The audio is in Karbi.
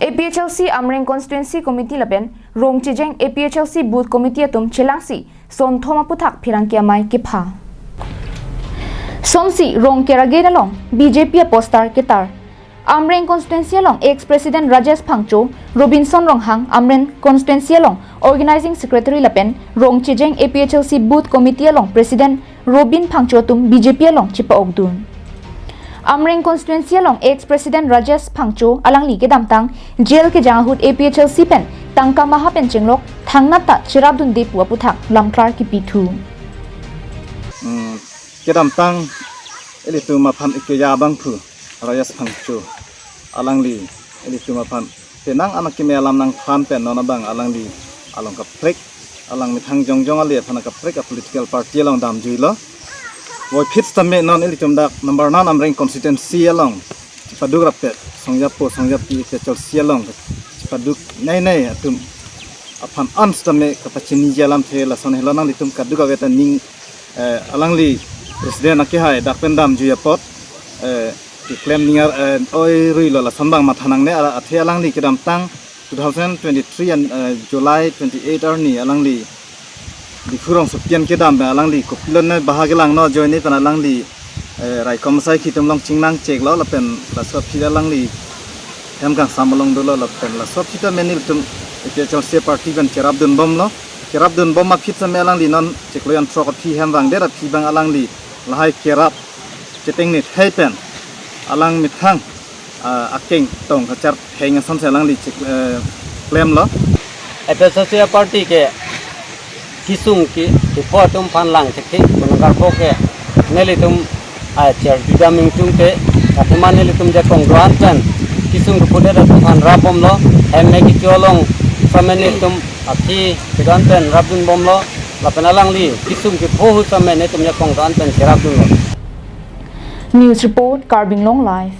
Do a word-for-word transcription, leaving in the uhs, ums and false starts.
A P H L C Amreng Constituency Committee lapen Rongchejeng A P H L C Booth Committee atum chelangsi sonthom aphuthak pherangke amei kepha. Sonsi Rongker agate along B J P aposter ketar. Amreng Constituency along ex-president Rajesh Phangcho, Robinson Ronghang, Amreng Constituency along organizing secretary lapen Rongchejeng A P H L C Booth Committee along president Robin Phangcho atum B J P along chepa-okdun. Amreng Constituency along ex-president Rajesh Phangcho alangli kedamtang jail kejang ahut A P H L C pen tangka maha pen chenglok thangnat ta cherapdunde pu aphuthak lamklar kipithu. Hmm, kedamtang ilitum aphan ikeja abangphu Rajesh Phangcho alangli ilitum aphan penang anak keme alam nangthan pen non abang alangli along kaprek alang methang jongjong ali aphan kaprek a political party along damjuilo. Voiphit sitame non ilitum dak number nine Amreng constituency along paduk rapet songjapo songjapi A P H L C along paduk nei nei atum aphan an sitame kapachiniji alamthe lason helo nanglitum kaduk avet aning eh, alangli president akehai dak pen damjui apot eh, keklem ningar eh, oi ruilo lason abang matha nangne ala- athe alangli kedamtang two thousand twenty-three an eh, July twenty-eight arni alangli Diphu rongsopi an kedam pen alangli kopilone baha kelangno ajoine pen alangli eh, raikom asai akhei atum along chingnang cheklo lapen laso aphi alangli hem kangsam along dolo lapen laso aphi ta menil atum A P H L C party pen cherapdunbomlo. Cherapdunbom aphi sitame alangli non chiklo jan throk aphi hem vangdet aphi abang alangli lahai kerap chetengni thai pen alang methang ah, akeng tong kachar theng asonsi alangli chik eh, klemlo. A P H L C party ke kesung ke kepho atum aphan lang chekthik, penang karpo ke nelitum a cherjudam ingtungte, athema nelitum jakong do-an pen kesung kephudet atum aphan rapbomlo, hem me kecho along sitame nelitum aphi kedo-an pen rapdunbomlo, lapen alangli kesung kepho ahut sitame nelitum jakong do-an pen cherapdunlo. News report, Karbi Anglong Live.